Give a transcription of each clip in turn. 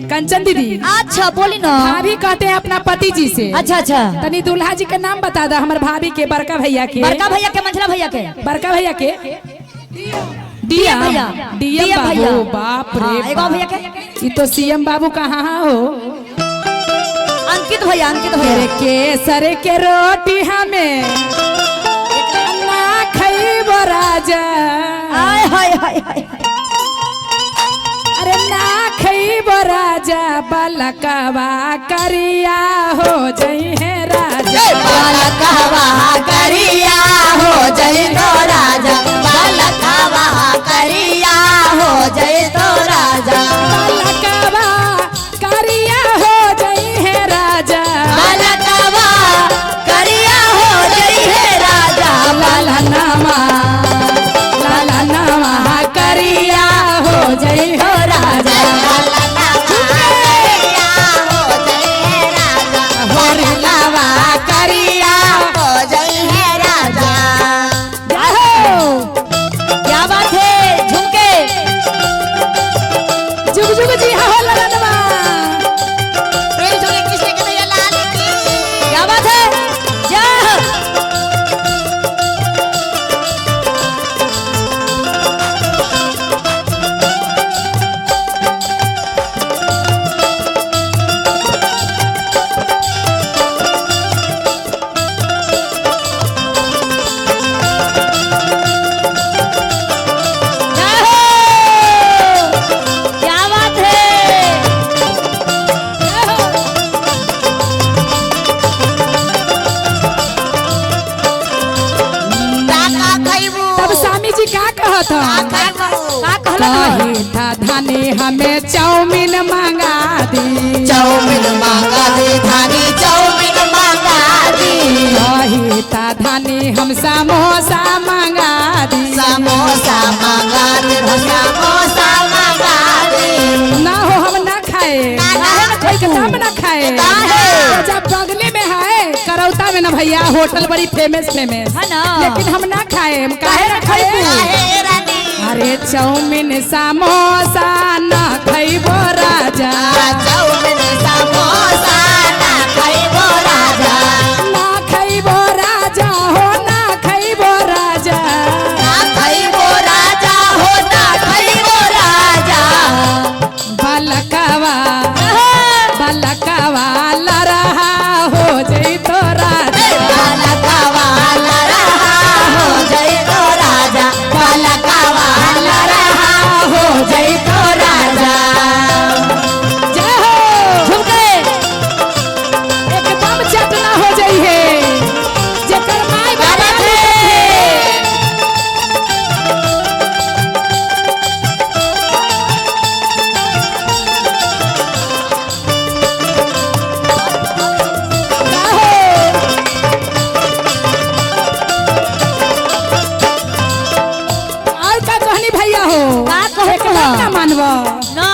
कंचन दीदी। अच्छा बोली ना। भाभी कहते हैं अपना पति जी से। अच्छा अच्छा। तनी दूल्हा जी के नाम बता दा हमर भाभी के, बड़का भैया के। बड़का भैया के, मंझला भैया के। बड़का भैया के डीएम भैया। डीएम भैया। बाबू। बाप रे हाँ, एगो भैया के। ये तो सीएम बाबू कहाँ हो? अंकित भैया, अंकित भैया। केसर के रोटी हमें ना खइबो राजा। आय हाय हाय हाय। अरे ना खइबो राजा बलकवा करिया हो जई है राजा। बालकवा करिया हो जई तो राजा। बालकवा करिया हो जई तो राजा। बालकवा करिया हो जई है राजा। बालकवा करिया हो जई है राजा। लाला नामा, लाला नामा करिया हो जई हो राजा। करिया हो जई है राजा। होरे लावा करिया हो जई है राजा। जय हो। क्या बात है, झुमके। जुग जुग जी हो ललनवा। प्रेम झोले कृष्ण कन्हैया लाल की। क्या बात है, जय हो। जय हो। क्या बात है। जय हो। काका खइबू। तब स्वामी जी का कहत का खइबू? का कहलन? कही था धानी हमें चाउमीन मंगा दी। चाउमीन मांगा दे धानी, चाउमीन मांगा दी। कही था धानी हम समोसा मंगा दी। समोसा मांगा दे, समोसा मांगा दे। ना हो हम ना खाए, एकदम ना खाए। जब बगले में है करौता में ना भैया होटल बड़ी फेमस फेमस है ना, लेकिन हम ना खाए। हम काहे ना खाए? काहे रानी? अरे चाउमीन समोसा ना खइबो राजा। चाउमीन समोसा ना खइबो राजा। ना खइबो राजा हो ना खइबो राजा। ना खइबो राजा हो ना खइबो राजा। बालकवा बालकवा लरहा हो जइतो राजा। बालकवा लरहा हो जइतो राजा। बालकवा लरहा हो जइतो राजा। जय हो। झुमके। एकदम चटना हो जाई है जेकर माई बाप बालक रे। का हो? और का कहनी भैया हो? का कहत एकदम ह? ना मानबो ना।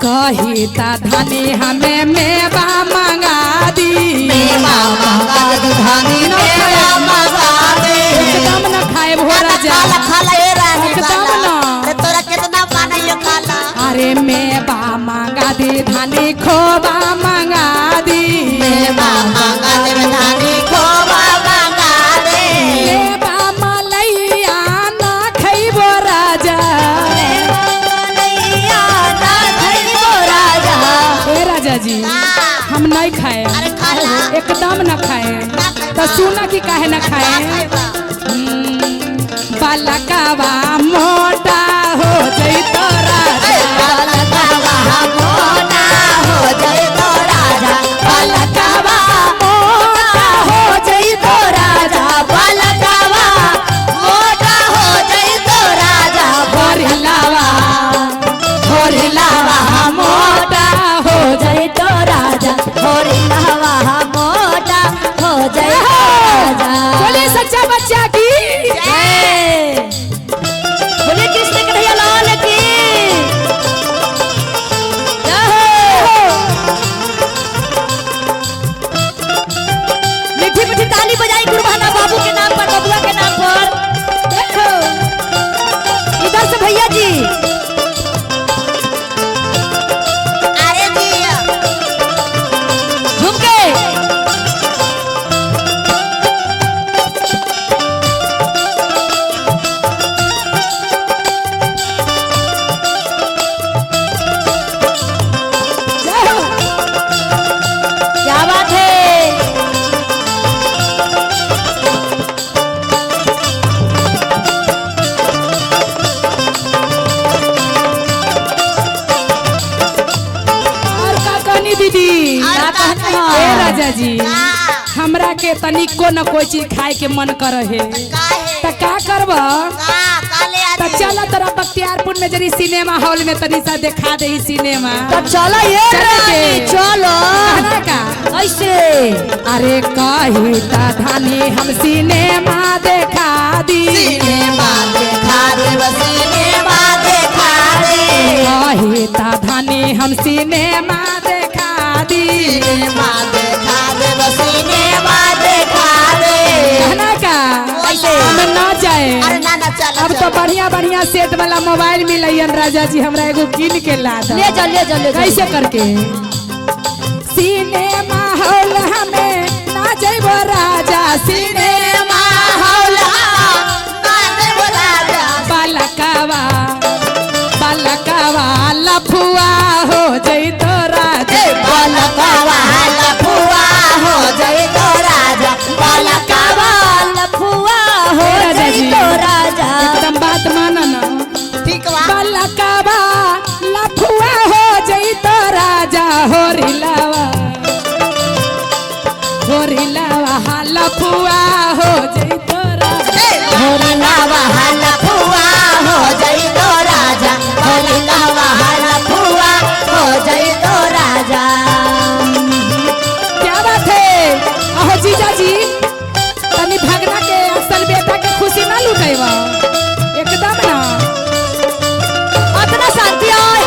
कही ता धानी हमें मेवा मंगा दी। मेवा मांगा दे धानी, मेवा मांगा दे। एकदम न खाए हो राजा। खाला खाला ए रानी एकदम खाला। ना। ते तोरा कितना माना यो खाला। अरे मेवा मंगा दी धानी, खोबा मंगा दी। मेवा मांगा दे धानी, खोवा मांगा दे। मेवा मलैया ना खइबो राजा। मलैया ना खइबो राजा। ए राजा जी हम नहीं खाए। अरे खाला। एकदम न खाए। तो सुना कि काहे न खाए? बालकवा मोटा हो जइतो राजा। बालकवा मोटा हो जइतो राजा। बालकवा मोटा हो जइतो राजा। बालकवा मोटा हो जइतो राजा। भोरलावा भोरलावा मोटा हो जइतो राजा। होरिलावा मोटा हो जइतो राजा। बोले सच्चा बच्चा की जय। राजा जी, हमरा के तनिको न कोई चीज खाए के मन करे है, त का करब? त चल तोरा बख्तियारपुर में जरी सिनेमा हॉल में तनी सा देखा दे सिनेमा। तो चलो ये चले चलो का ऐसे। अरे कही ता धानी हम सिनेमा देखा दी, सिनेमा देखा दे, सिनेमा देखा दे, कही ता धानी हम सिनेमा देखा दी, सिनेमा देखा दे, सिनेमा देखा दे। कहना का हम ना जाए। अरे ना ना चल। अब तो बढ़िया बढ़िया सेट वाला मोबाइल मिलैन राजा जी, हमरा एगो किन के ला दो। ले जा ले जा ले जा। कैसे करके सिनेमा हॉल हमें ना जइबो राजा, सिनेमा हॉल ना जइबो राजा, बालकवा बालकवा लफुआ हो जइतो राजा, बालकवा लफुआ हो जइतो राजा, बालकवा लफुआ हो राजा जी। जइतो राजा। एकदम बात माना ना। ठीक बा। बालकवा लफुआ हो जइतो राजा, होरिलावा होरिलावा लफुआ हो जइतो राजा, होरिलावा लफुआ हो जइतो राजा, होरिलावा लफुआ हो जइतो राजा। क्या बात है। अहो जीजा जी, तनी भगना के असल बेटा के खुशी ना लुटेबा एकदम ना। अतना शांति आए,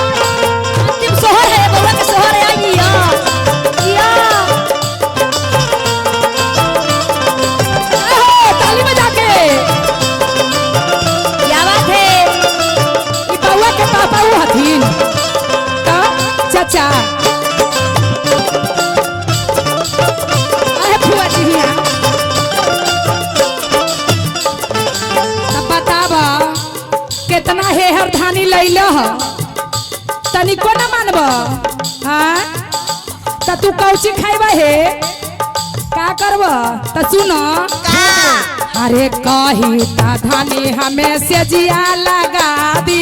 अंतिम सोहर है बउआ के सोहर है। आई या या अहो ताली बजा के। क्या बात है। ई बउआ के पापा उ हथिन त चाचा। अहे फुआ जी हिया, तब बताब कितना हेहर धानी लैल ह, तनिको ना मानब। हाँ त तू कौची खाइबा हे, का करब? त सुन। अरे कही ता धानी हमें से जिया लगा दी,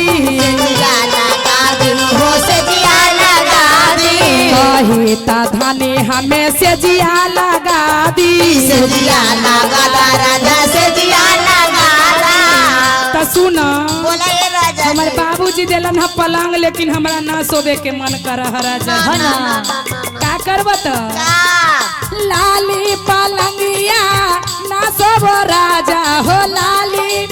जिया लगा दी, हो से जिया लगा दी, कही ता धानी हमें से जिया लगा दी, से जिया लगा दा राजा, से जिया लगा दा। त सुन, बोला ये राजा। हमारे बाबूजी देलन ह पलंग, लेकिन हमरा ना सोवे के मन कर राजा। है ना। का करब त? लाली पलंगिया ना सोबो राजा, हो लाली